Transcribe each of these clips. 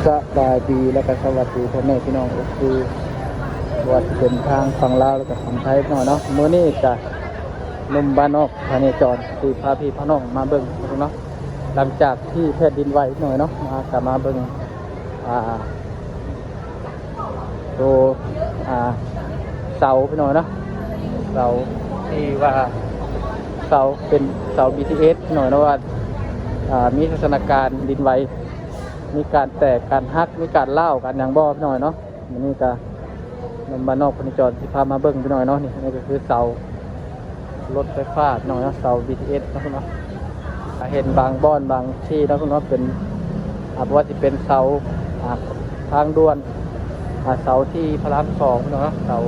ສະບາຍດີ ແລະກະສະຫວັດດີພໍ່ແມ່ພີ່ນ້ອງ ເອັຟຊີ ບໍ່ວ່າຊິເປັນທາງຝັ່ງລາວ ແລະກະຝັ່ງໄທພີ່ນ້ອງເນາະ. ມື້ນີ້ກະໜຸ່ມບ້ານນອກພະເນຈອນ ຊິພາພີ່ພານ້ອງມາເບິ່ງເນາະ ຫຼັງຈາກທີ່ແຜ່ນດິນໄຫວພີ່ນ້ອງເນາະ ມາ ກະມາເບິ່ງ ອ່າ ໂຕ ອ່າ ເສົາພີ່ນ້ອງເນາະ ເສົາທີ່ວ່າເສົາເປັນເສົາບີທີເອສພີ່ນ້ອງເນາະ ວ່າ ອ່າ ມີລັກສະນະການດິນໄຫວ ມີການແຕກ ການຫັກ ມີການຮ້າວ ການຫຍັງບໍ່ພີ່ນ້ອງເນາະ. ມື້ນີ້ກະໜຸ່ມບ້ານນອກພະເນຈອນຊິພາມາເບິ່ງພີ່ນ້ອງເນາະ. ນີ້ ອັນນີ້ກະຄືເສົາ ລົດໄຟຟ້າພີ່ນ້ອງເນາະ ເສົາບີທີເອສເນາະ ເຫັນບາງບ່ອນບາງທີ່ເນາະ ເປັນ ອ່າ ບໍ່ວ່າຊິເປັນເສົາ ອ່າ ທາງດ່ວນ ອ່າ ເສົາທີ່ພະລາມສອງເນາະ ເສົາ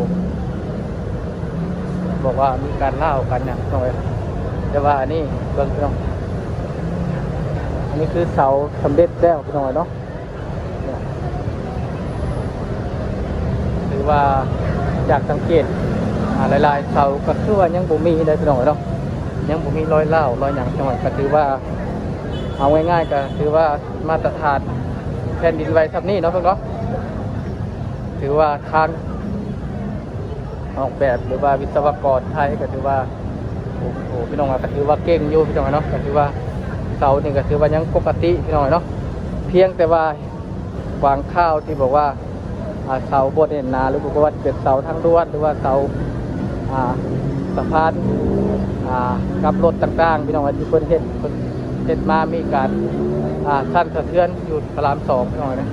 ບອກວ່າມີການຮ້າວກັນຫຍັງເນາະ ແຕ່ວ່າອັນນີ້ເບິ່ງພີ່ນ້ອງ ອັນນີ້ຄືເສົາສຳເລັດແລ້ວພີ່ນ້ອງເນາະ. ຖືວ່າຈາກສັງເກດ ອ່າ ຫຼາຍໆເສົາກະຄືວ່າຍັງບໍ່ມີເດ້ພີ່ນ້ອງເນາະ ຍັງບໍ່ມີລອຍຮ້າວລອຍຫຍັງພີ່ນ້ອງ ກະຖືວ່າ ເອົາງ່າຍໆກະຖືວ່າມາດຕະຖານແຜ່ນດິນໄຫວຊ່ຳນີ້ເນາະເພິ່ນເນາະ. ຖືວ່າທາງ ອອກແບບ ຫຼືວ່າວິສະວະກອນໄທກະຖືວ່າ ໂອ້ໂຫ ພີ່ນ້ອງ ກະຖືວ່າເກັ່ງຢູ່ພີ່ນ້ອງເນາະ ກະຖືວ່າເສົານີ້ກະຖືວ່າຍັງປົກກະຕິພີ່ນ້ອງເນາະ ພຽງແຕ່ວ່າບາງຂ່າວທີ່ບອກວ່າ ອ່າ ເສົາບໍ່ແໜ້ນໜາ ຫຼືບໍ່ວ່າຈະເປັນເສົາທາງດ່ວນ ຫຼືວ່າເສົາ ອ່າ ສະພານ ອ່າ ກັບລົດຕ່າງໆ ພີ່ນ້ອງ ທີ່ເພິ່ນເຮັດ ເພິ່ນເຮັດມາມີການ ອ່າ ສັ່ນສະເທືອນຢູ່ພະລາມສອງພີ່ນ້ອງເນາະ.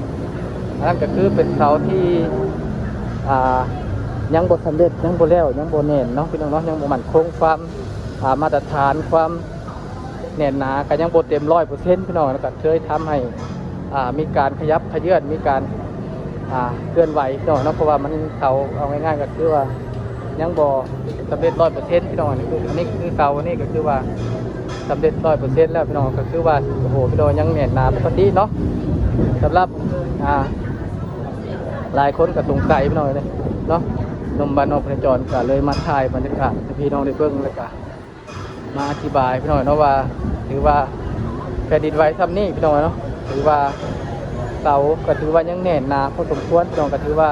ອັນນັ້ນກະຄືເປັນເສົາທີ່ ອ່າ ຍັງບໍ່ສຳເລັດ ຍັງບໍ່ແລ້ວ ຍັງບໍ່ແໜ້ນເນາະພີ່ນ້ອງເນາະ ຍັງບໍ່ໝັ້ນຄົງຄວາມ ອ່າ ມາດຕະຖານ ຄວາມແໜ້ນໜາກະຍັງບໍ່ເຕັມຮ້ອຍເປີເຊັນພີ່ນ້ອງ ກະເລີຍທຳໃຫ້ ອ່າ ມີການຂະຫຍັບຂະເຍື່ອນ ມີການ ອ່າ ເຄື່ອນໄຫວພີ່ນ້ອງເນາະ ເພາະວ່າມັນເສົາ ເອົາງ່າຍໆກະຄືວ່າຍັງບໍ່ສຳເລັດຮ້ອຍເປີເຊັນພີ່ນ້ອງ. ອັນນີ້ຄື ອັນນີ້ຄືເສົາ ອັນນີ້ກະຄືວ່າ ສຳເລັດຮ້ອຍເປີເຊັນແລ້ວພີ່ນ້ອງ ກະຄືວ່າ ໂອ້ໂຫ ພີ່ນ້ອງ ຍັງແໜ້ນໜາປົກກະຕິເນາະ. ສຳລັບ ອ່າ ຫຼາຍຄົນກະສົງໄສພີ່ນ້ອງເອີຍເນາະ ໜຸ່ມບ້ານນອກພະເນຈອນກະເລີຍມາຖ່າຍບັນຍາກາດໃຫ້ພີ່ນ້ອງໄດ້ເບິ່ງ ແລ້ວກະມາອະທິບາຍພີ່ນ້ອງເນາະ ວ່າຖືວ່າແຜ່ນດິນໄຫວຊ່ຳນີ້ພີ່ນ້ອງເນາະ ຖືວ່າເສົາກະຖືວ່າຍັງແໜ້ນໜາພໍສົມຄວນພີ່ນ້ອງ ກະຖືວ່າ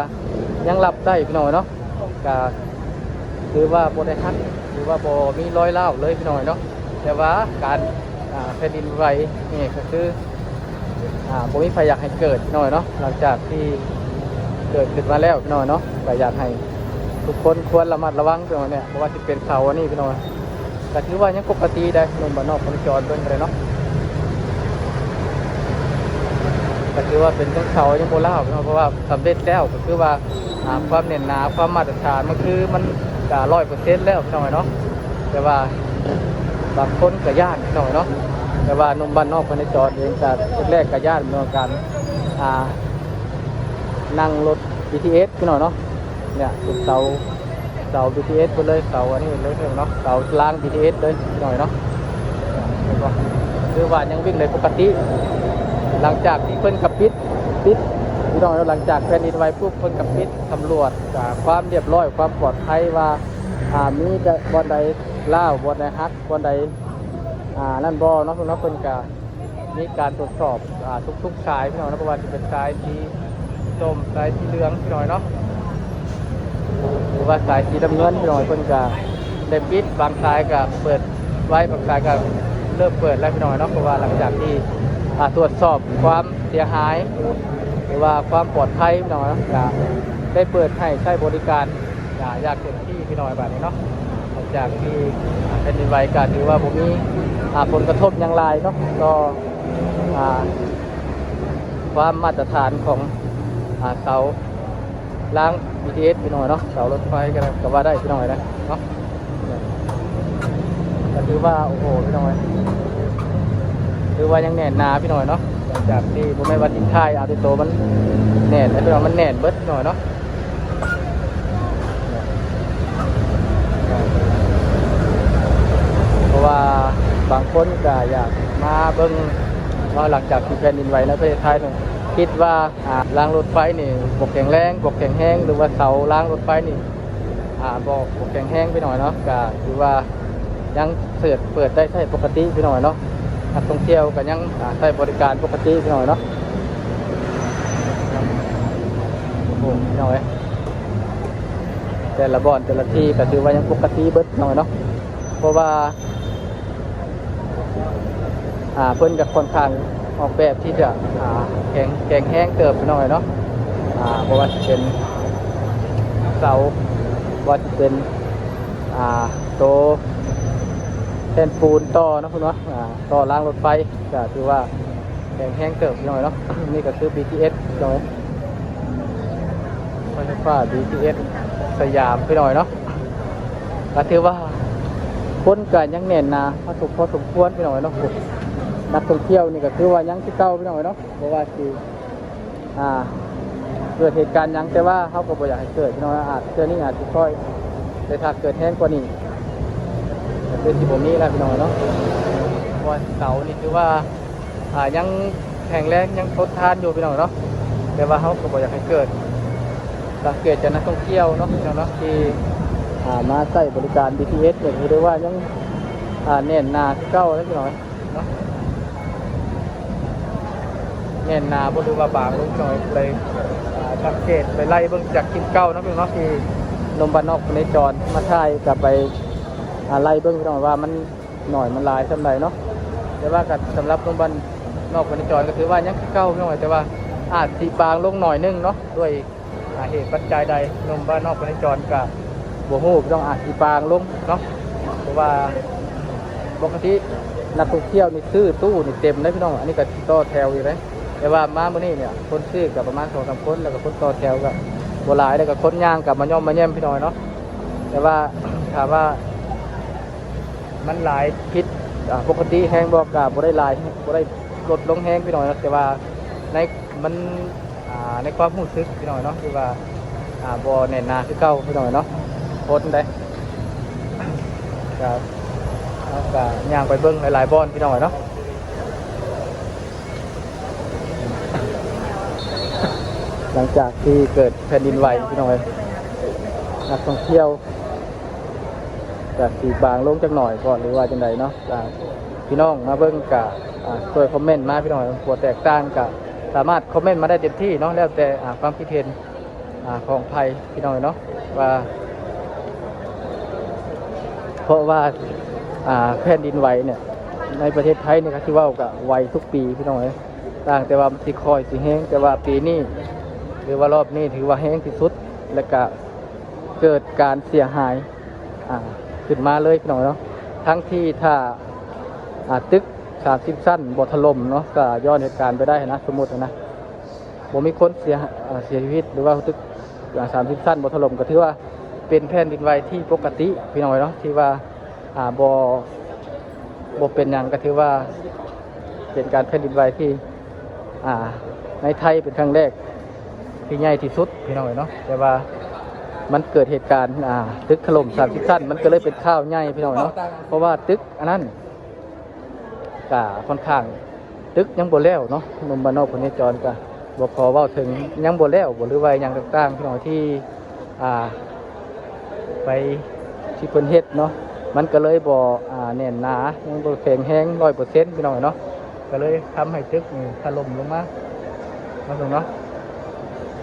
ຍັງຮັບໄດ້ພີ່ນ້ອງເນາະ ກະຖືວ່າບໍ່ໄດ້ຫັກ ຖືວ່າບໍ່ມີລອຍຮ້າວເລີຍພີ່ນ້ອງເນາະ. ແຕ່ວ່າການ ອ່າ ແຜ່ນດິນໄຫວນີ້ກະຄື ອ່າ ບໍ່ມີໃຜຢາກໃຫ້ເກີດພີ່ນ້ອງເນາະ ຫຼັງຈາກທີ່ເກີດຂຶ້ນມາແລ້ວພີ່ນ້ອງເນາະ ກະຢາກໃຫ້ທຸກຄົນຄວນລະມັດລະວັງພີ່ນ້ອງເນາະ ບໍ່ວ່າຊິເປັນເສົາອັນນີ້ພີ່ນ້ອງ ກະຖືວ່າຍັງປົກກະຕິໄດ໋ ໜຸ່ມບ້ານນອກພະເນຈອນເບິ່ງກະໄດ້ເນາະ ກະຖືວ່າເປັນເຖິງເສົາຍັງບໍ່ລ້າວພີ່ນ້ອງ ເພາະວ່າສຳເລັດແລ້ວ ກະຄືວ່າ ອ່າ ຄວາມແໜ້ນໜາ ຄວາມມາດຕະຖານ ມັນຄືມັນກະຮ້ອຍເປີເຊັນແລ້ວພີ່ນ້ອງເນາະ ແຕ່ວ່າບາງຄົນກະຢ້ານພີ່ນ້ອງເນາະ ແຕ່ວ່າໜຸ່ມບ້ານນອກພະເນຈອນເອງກະແລກໆກະຢ້ານເນາະ ການ ອ່າ ນັ່ງລົດບີທີເອສພີ່ນ້ອງເນາະ ເນຍເປັນເສົາ ເສົາບີທີເອສເພິ່ນເລີຍ ເສົາອັນນີ້ເລີຍເນາະ ເສົາລາງບີທີເອສເລີຍພີ່ນ້ອງເນາະ ຄືວ່າຍັງວິ່ງໄດ້ປົກກະຕິ ຫຼັງຈາກທີ່ເພິ່ນກະປິດ ປິດພີ່ນ້ອງເນາະ ຫຼັງຈາກແຜ່ນດິນໄຫວປຸບ ເພິ່ນກະປິດສຳຫຼວດ ອ່າ ຄວາມລຽບຮ້ອຍ ຄວາມປອດໄພວ່າ ອ່າ ມີແຕ່ບ່ອນໃດລ້າວ ບ່ອນໃດຫັກ ບ່ອນໃດ ອ່າ ນັ້ນບໍ່ເນາະ ເນາະ ເພິ່ນກະມີການກວດສອບ ອ່າ ທຸກໆສາຍພີ່ນ້ອງເນາະ ບໍ່ວ່າຈະເປັນສາຍສີສົ້ມ ສາຍສີເຫຼືອງພີ່ນ້ອງເນາະ ຫຼືວ່າສາຍສີນ້ຳເງິນພີ່ນ້ອງ ເພິ່ນກະໄດ້ປິດ ບາງສາຍກະເປີດໄວ້ ບາງສາຍກະເລີ່ມເປີດແລ້ວພີ່ນ້ອງເນາະ ເພາະວ່າຫຼັງຈາກທີ່ ອ່າ ກວດສອບຄວາມເສຍຫາຍ ຫຼືວ່າຄວາມປອດໄພພີ່ນ້ອງເນາະ ກະໄດ້ເປີດໃຫ້ໃຊ້ບໍລິການ ກະຢ່າງເຕັມທີ່ພີ່ນ້ອງ ບາດນີ້ເນາະ ຫຼັງຈາກທີ່ ອ່າ ແຜ່ນດິນໄຫວກະຖືວ່າບໍ່ມີ ອ່າ ຜົນກະທົບຫຍັງຫຼາຍເນາະ ຕໍ່ ອ່າ ຄວາມມາດຕະຖານຂອງ ອ່າ ເສົາລາງບີທີເອສພີ່ນ້ອງເນາະ ເສົາລົດໄຟກະ ກະວ່າໄດ້ພີ່ນ້ອງເອີຍເນາະ. ກະຖືວ່າ ໂອ້ໂຫ ພີ່ນ້ອງເອີຍ ຖືວ່າຍັງແໜ້ນໜາພີ່ນ້ອງເນາະ ຫຼັງຈາກທີ່ບໍ່ແມ່ນວ່າຊິຖ່າຍເອົາແຕ່ໂຕມັນແໜ້ນ ແຕ່ພີ່ນ້ອງ ມັນແໜ້ນເບິດພີ່ນ້ອງເນາະ ເພາະວ່າບາງຄົນກະຢາກມາເບິ່ງເນາະ ຫຼັງຈາກທີ່ແຜ່ນດິນໄຫວໃນປະເທດໄທນີ້ ຄິດວ່າ ອ່າ ລາງລົດໄຟນີ້ບໍ່ແຂງແຮງ ບໍ່ແຂງແຮງ ຫຼືວ່າເສົາລາງລົດໄຟນີ້ ອ່າ ບໍ່ ບໍ່ແຂງແຮງພີ່ນ້ອງເນາະ ກະຖືວ່າຍັງເປີດ ເປີດໄດ້ໃຊ້ປົກກະຕິພີ່ນ້ອງເນາະ ນັກທ່ອງທ່ຽວກະຍັງ ອ່າ ໃຊ້ບໍລິການປົກກະຕິພີ່ນ້ອງເນາະ. ໂອ້ໂຫ ພີ່ນ້ອງເອີຍ ແຕ່ລະບ່ອນແຕ່ລະທີ່ກໍຖືວ່າຍັງປົກກະຕິເບິດ ພີ່ນ້ອງເອີຍເນາະ ເພາະວ່າ ອ່າ ເພິ່ນກໍຄ່ອນຂ້າງອອກແບບທີ່ຈະ ອ່າ ແຂງ ແຂງແຮງເຕີບ ພີ່ນ້ອງເອີຍເນາະ ອ່າ ບໍ່ວ່າຊິເປັນເສົາ ບໍ່ວ່າຊິເປັນ ອ່າ ໂຕແຜ່ນປູນຕໍ່ເນາະ ເພິ່ນວ່າ ອ່າ ຕໍ່ລາງລົດໄຟ ກໍຖືວ່າແຂງແຮງເຕີບ ພີ່ນ້ອງເອີຍເນາະ ນີ້ກໍຄື ບີທີເອສ ພີ່ນ້ອງເອີຍ ລົດໄຟຟ້າ ບີທີເອສ ສະຫຍາມ ພີ່ນ້ອງເອີຍເນາະ ກໍຖືວ່າຄົນກໍຍັງແໜ້ນໜາພໍສົມ ພໍສົມຄວນ ພີ່ນ້ອງເອີຍເນາະ ນັກທ່ອງທ່ຽວນີ້ກໍຖືວ່າຍັງຄືເກົ່າ ພີ່ນ້ອງເອີຍເນາະ ບໍ່ວ່າຊິ ອ່າ ເກີດເຫດການຫຍັງ ແຕ່ວ່າເຮົາກໍບໍ່ຢາກໃຫ້ເກີດ ພີ່ນ້ອງເອີຍ ອາດ ເທື່ອນີ້ອາດຊິຄ່ອຍໄດ້ ຖ້າເກີດແຮງກວ່ານີ້ກໍຄືຊິບໍ່ມີແລ້ວ ພີ່ນ້ອງເອີຍເນາະ ເພາະວ່າເສົານີ້ຖືວ່າ ອ່າ ຍັງແຂງແຮງ ຍັງທົນທານຢູ່ ພີ່ນ້ອງເນາະ ແຕ່ວ່າເຮົາກໍບໍ່ຢາກໃຫ້ເກີດ ສັງເກດຈາກນັກທ່ອງທ່ຽວເນາະ ພີ່ນ້ອງເນາະ ທີ່ ອ່າ ມາໃຊ້ບໍລິການ ບີທີເອສ ນີ້ກໍຖືໄດ້ວ່າຍັງ ອ່າ ແໜ້ນໜາຄືເກົ່າເລີຍ ພີ່ນ້ອງເນາະ ແໜ້ນໜາບໍ່ ຫຼືວ່າບາງລົງ ພີ່ນ້ອງເອີຍ ໄປ ອ່າ ສັງເກດ ໄປໄລ່ເບິ່ງຈາກຄລິບເກົ່າເນາະ ພີ່ນ້ອງເນາະ ທີ່ໜຸ່ມບ້ານນອກພະເນຈອນມາຖ່າຍ ກໍໄປ ອ່າ ໄລ່ເບິ່ງ ພີ່ນ້ອງ ວ່າມັນ ໜ້ອຍມັນຫຼາຍສ່ຳໃດເນາະ ແຕ່ວ່າກໍສຳລັບໜຸ່ມບ້ານນອກພະເນຈອນກໍຖືວ່າຍັງຄືເກົ່າ ພີ່ນ້ອງ ແຕ່ວ່າອາດຊິບາງລົງໜ້ອຍໜຶ່ງເນາະ ດ້ວຍສາເຫດປັດໄຈໃດ ໜຸ່ມບ້ານນອກພະເນຈອນກໍບໍ່ຮູ້ ພີ່ນ້ອງ ອາດຊິບາງລົງເນາະ ເພາະວ່າປົກກະຕິນັກທ່ອງທ່ຽວນີ້ຊື້ຕູ້ນີ້ເຕັມເດ້ ພີ່ນ້ອງ ອັນນີ້ກໍຕໍ່ແຖວຢູ່ເດ້ ແຕ່ວ່າມາມື້ນີ້ນີ້ຄົນຊື້ກໍປະມານສອງສາມຄົນ ແລ້ວກໍຄົນຕໍ່ແຖວກໍບໍ່ຫຼາຍ ແລ້ວກໍຄົນຍ່າງກໍມາຍ້ອມມາແຍ້ມ ພີ່ນ້ອງເນາະ ແຕ່ວ່າຖາມວ່າ ມັນຫຼາຍຜິດ ອ່າ ປົກກະຕິແຮງບໍ່ ກະບໍ່ໄດ້ຫຼາຍ ບໍ່ໄດ້ລົດລົງແຮງ ພີ່ນ້ອງເນາະ ແຕ່ວ່າໃນ ມັນ ອ່າ ໃນຄວາມຮູ້ສຶກ ພີ່ນ້ອງເນາະ ຄືວ່າ ອ່າ ບໍ່ແໜ້ນໜາຄືເກົ່າ ພີ່ນ້ອງເນາະ ຄົນໃດ ກະ ເຮົາກະຍ່າງໄປເບິ່ງຫຼາຍໆບ່ອນ ພີ່ນ້ອງເນາະ ຫຼັງຈາກທີ່ເກີດແຜ່ນດິນໄຫວ ພີ່ນ້ອງເອີຍ ນັກທ່ອງທ່ຽວ ກະຊິບາງລົງຈັກໜ້ອຍບໍ່ ຫຼືວ່າຈັ່ງໃດເນາະ ກະພີ່ນ້ອງມາເບິ່ງກະ ອ່າ ຊ່ວຍຄອມເມັນມາ ພີ່ນ້ອງ ຜູ້ແຕກຕ່າງກະສາມາດຄອມເມັນມາໄດ້ເຕັມທີ່ເນາະ ແລ້ວແຕ່ ອ່າ ຄວາມຄິດເຫັນ ອ່າ ຂອງໃຜ ພີ່ນ້ອງເນາະ ວ່າ ເພາະວ່າ ອ່າ ແຜ່ນດິນໄຫວເນຍ ໃນປະເທດໄທນີ້ ຄັນຊິເວົ້າກະໄຫວທຸກປີ ພີ່ນ້ອງເອີຍ ຕ່າງແຕ່ວ່າມັນຊິຄ່ອຍຊິແຮງ ແຕ່ວ່າປີນີ້ ຫຼືວ່າລອບນີ້ ຖືວ່າແຮງທີ່ສຸດ ແລະກະເກີດການເສຍຫາຍ ອ່າ ຂຶ້ນມາເລີຍ ພີ່ນ້ອງເນາະ ທັງທີ່ຖ້າ ອ່າ ຕຶກສາມສິບຊັ້ນບໍ່ຖະຫຼົ່ມເນາະ ກໍຍ້ອນເຫດການໄປໄດ້ນະ ສົມມຸດນະ ບໍ່ມີຄົນເສຍ ເອີ ເສຍຊີວິດ ຫຼືວ່າຕຶກ ອ່າ ສາມສິບຊັ້ນບໍ່ຖະຫຼົ່ມ ກໍຖືວ່າເປັນແຜ່ນດິນໄຫວທີ່ປົກກະຕິ ພີ່ນ້ອງເນາະ ທີ່ວ່າ ອ່າ ບໍ່ ບໍ່ເປັນຫຍັງ ກໍຖືວ່າເປັນການແຜ່ນດິນໄຫວທີ່ ອ່າ ໃນໄທເປັນຄັ້ງແລກທີ່ໃຫຍ່ທີ່ສຸດ ພີ່ນ້ອງເອີຍເນາະ ແຕ່ວ່າມັນເກີດເຫດການ ອ່າ ຕຶກຖະຫຼົ່ມສາມສິບຊັ້ນ ມັນກໍເລີຍເປັນຂ່າວໃຫຍ່ ພີ່ນ້ອງເນາະ ເພາະວ່າຕຶກອັນນັ້ນກະຄ່ອນຂ້າງ ຕຶກຍັງບໍ່ແລ້ວເນາະ ໜຸ່ມບ້ານນອກພະເນຈອນກະບໍ່ຂໍເວົ້າເຖິງ ຍັງບໍ່ແລ້ວບໍ່ ຫຼືວ່າຫຍັງຕ່າງໆ ພີ່ນ້ອງ ທີ່ ອ່າ ໄປທີ່ເພິ່ນເຮັດເນາະ ມັນກໍເລີຍບໍ່ ອ່າ ແໜ້ນໜາ ຍັງບໍ່ແຂງແຮງຮ້ອຍເປີເຊັນ ພີ່ນ້ອງເນາະ ກໍເລີຍທຳໃຫ້ຕຶກນີ້ຖະຫຼົ່ມລົງມາເນາະ ເນາະ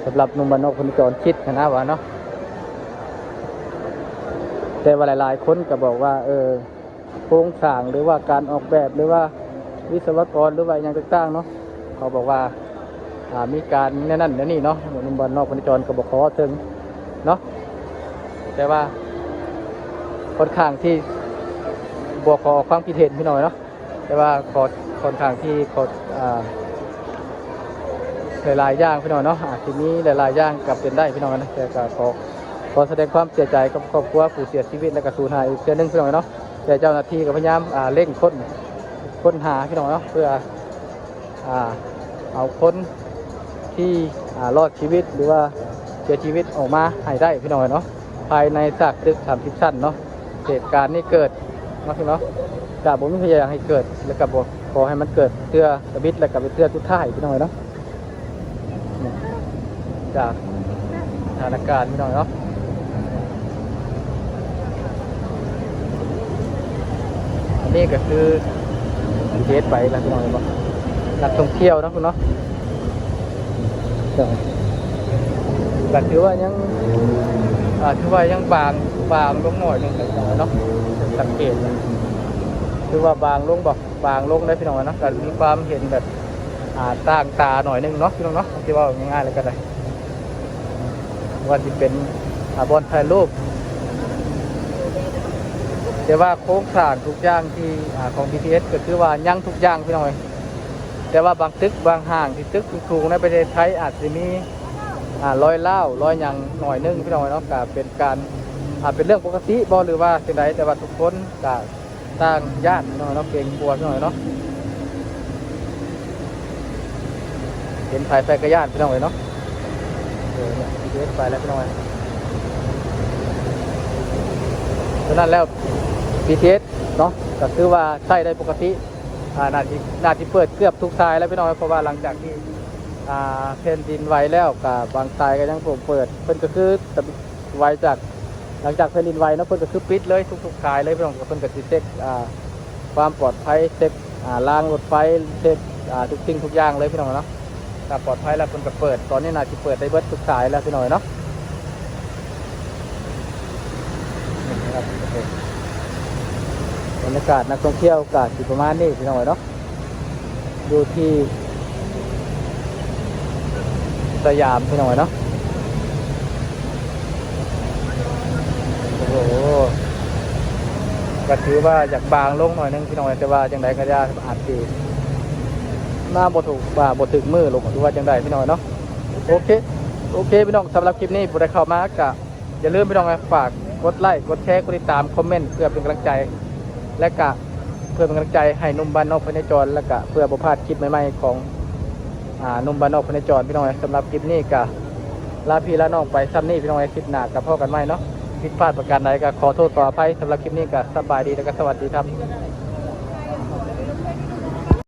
ສຳລັບໜຸ່ມບ້ານນອກພະເນຈອນຄິດຫັ້ນນະວ່າເນາະ ແຕ່ວ່າຫຼາຍໆຄົນກໍບອກວ່າ ເອີ ໂຄງສ້າງ ຫຼືວ່າການອອກແບບ ຫຼືວ່າວິສະວະກອນ ຫຼືວ່າຫຍັງຕ່າງໆເນາະ ເຂົາບອກວ່າ ອ່າ ມີການແນວນັ້ນແນວນີ້ເນາະ ໜຸ່ມບ້ານນອກພະເນຈອນກໍບໍ່ຂໍເຖິງເນາະ ແຕ່ວ່າຄ່ອນຂ້າງທີ່ບໍ່ຂໍຄວາມຄິດເຫັນ ພີ່ນ້ອງເນາະ ແຕ່ວ່າຂໍ ຄ່ອນຂ້າງທີ່ຂໍ ອ່າ ຫຼາຍໆຢ່າງ ພີ່ນ້ອງເນາະ ອາດຊິມີຫຼາຍໆຢ່າງກໍເປັນໄດ້ ພີ່ນ້ອງເນາະ ແຕ່ກໍຂໍ ຂໍສະແດງຄວາມເສຍໃຈກັບຄອບຄົວຜູ້ເສຍຊີວິດ ແລະກະສູນຫາຍອີກເທື່ອໜຶ່ງ ພີ່ນ້ອງເນາະ ແຕ່ເຈົ້າໜ້າທີ່ກໍພະຍາຍາມ ອ່າ ເລັ່ງຄົ້ນ ຄົ້ນຫາ ພີ່ນ້ອງເນາະ ເພື່ອ ອ່າ ເອົາຄົນທີ່ ອ່າ ລອດຊີວິດ ຫຼືວ່າເສຍຊີວິດອອກມາໃຫ້ໄດ້ ພີ່ນ້ອງເນາະ ພາຍໃນຊາກຕຶກສາມສິບຊັ້ນເນາະ ເຫດການນີ້ເກີດເນາະ ພີ່ນ້ອງເນາະ ກະບໍ່ມີໃຜຢາກໃຫ້ເກີດ ແລະກະບໍ່ຂໍໃຫ້ມັນເກີດເທື່ອທຳອິດ ແລະກະເປັນເທື່ອສຸດທ້າຍ ພີ່ນ້ອງເນາະ ຈາກສະຖານະການ ພີ່ນ້ອງເນາະ ອັນນີ້ກໍຄືເຮັດໄປລະ ພີ່ນ້ອງເນາະ ນັກທ່ອງທ່ຽວເນາະ ພີ່ນ້ອງເນາະ ກໍຖືວ່າຍັງ ອ່າ ຖືວ່າຍັງບາງ ບາງລົງໜ້ອຍໜຶ່ງເນາະ ສັງເກດ ຖືວ່າບາງລົງບໍ່ ບາງລົງໄດ໋ພີ່ນ້ອງເນາະ ກໍມີຄວາມເຫັນແບບ ອ່າ ຕ່າງຕາໜ້ອຍໜຶ່ງເນາະ ພີ່ນ້ອງເນາະ ທີ່ເວົ້າງ່າຍໆແລ້ວກໍໄດ້ ວ່າຊິເປັນ ອ່າ ບ່ອນຖ່າຍຮູບ ແຕ່ວ່າໂຄງສ້າງທຸກຢ່າງທີ່ ອ່າ ຂອງ ບີທີເອສ ກໍຄືວ່າຍັງທຸກຢ່າງ ພີ່ນ້ອງເອີຍ. ແຕ່ວ່າບາງຕຶກບາງຫ້າງທີ່ຕຶກສູງໆໃນປະເທດໄທອາດຊິມີ ອ່າ ລອຍລ້າວລອຍຫຍັງໜ້ອຍໜຶ່ງ ພີ່ນ້ອງເນາະ ກະເປັນການ ອ່າ ເປັນເລື່ອງປົກກະຕິບໍ່ ຫຼືວ່າຈັ່ງໃດ ແຕ່ວ່າທຸກຄົນກະຕ່າງຢ້ານ ພີ່ນ້ອງເນາະ ເກງກົວ ພີ່ນ້ອງເນາະ ເຫັນໃຜໃຜກະຢ້ານ ພີ່ນ້ອງເອີຍເນາະ ເອີ ໄປແລ້ວ ພີ່ນ້ອງເອີຍ ສະນັ້ນແລ້ວ ບີທີເອສ ເນາະ ກະຄືວ່າໃຊ້ໄດ້ປົກກະຕິ ອ່າ ໜ້າຊິ ໜ້າຊິເປີດເກືອບທຸກສາຍແລ້ວ ພີ່ນ້ອງເອີຍ ເພາະວ່າຫຼັງຈາກທີ່ ອ່າ ແຜ່ນດິນໄຫວແລ້ວ ກະບາງສາຍກະຍັງບໍ່ເປີດ ເພິ່ນກະຄືໄຫວຈາກ ຫຼັງຈາກແຜ່ນດິນໄຫວເນາະ ເພິ່ນກະຄືປິດເລີຍທຸກໆສາຍເລີຍ ພີ່ນ້ອງ ເພິ່ນກະຊິເຊັກ ອ່າ ຄວາມປອດໄພ ເຊັກ ອ່າ ລາງລົດໄຟ ເຊັກ ອ່າ ທຸກສິ່ງທຸກຢ່າງເລີຍ ພີ່ນ້ອງເນາະ ຖ້າປອດໄພແລ້ວເພິ່ນກະເປີດ ຕອນນີ້ໜ້າຊິເປີດໄດ້ເບິດທຸກສາຍແລ້ວ ພີ່ນ້ອງເນາະ. ນີ້ນະຄັບ ບັນຍາກາດນັກທ່ອງທ່ຽວກະຊິປະມານນີ້ ພີ່ນ້ອງເອີຍເນາະ ຢູ່ທີ່ສະຫຍາມ ພີ່ນ້ອງເອີຍເນາະ ໂອ້ໂຫ ກະຖືວ່າຢາກບາງລົງໜ້ອຍໜຶ່ງ ພີ່ນ້ອງເອີຍ ແຕ່ວ່າຈັ່ງໃດກະຢ່າ ອາດຊິມາບໍ່ຖືກ ວ່າບໍ່ຖືກມື້ລົງ ຫຼືວ່າຈັ່ງໃດ ພີ່ນ້ອງເນາະ ໂອເຄ ໂອເຄ ພີ່ນ້ອງ ສຳລັບຄລິບນີ້ຜູ້ໃດເຂົ້າມາກະ ຢ່າລືມ ພີ່ນ້ອງເອີຍ ຝາກກົດໄລ້ ກົດແຊ ກົດຕິດຕາມ ຄອມເມັນ ເພື່ອເປັນກຳລັງໃຈ ແລະກະເພື່ອເປັນກຳລັງໃຈໃຫ້ໜຸ່ມບ້ານນອກພະເນຈອນ ແລະກະເພື່ອບໍ່ພາດຄລິບໃໝ່ໆຂອງ ອ່າ ໜຸ່ມບ້ານນອກພະເນຈອນ ພີ່ນ້ອງເອີຍ ສຳລັບຄລິບນີ້ກະລາພີ່ລານ້ອງໄປຊ່ຳນີ້ ພີ່ນ້ອງເອີຍ ຄລິບໜ້າກະພໍ້ກັນໃໝ່ເນາະ ຜິດພາດປະການໃດກະຂໍໂທດຂໍອະໄພ ສຳລັບຄລິບນີ້ກະສະບາຍດີ ແລະກະສະຫວັດດີຄັບ.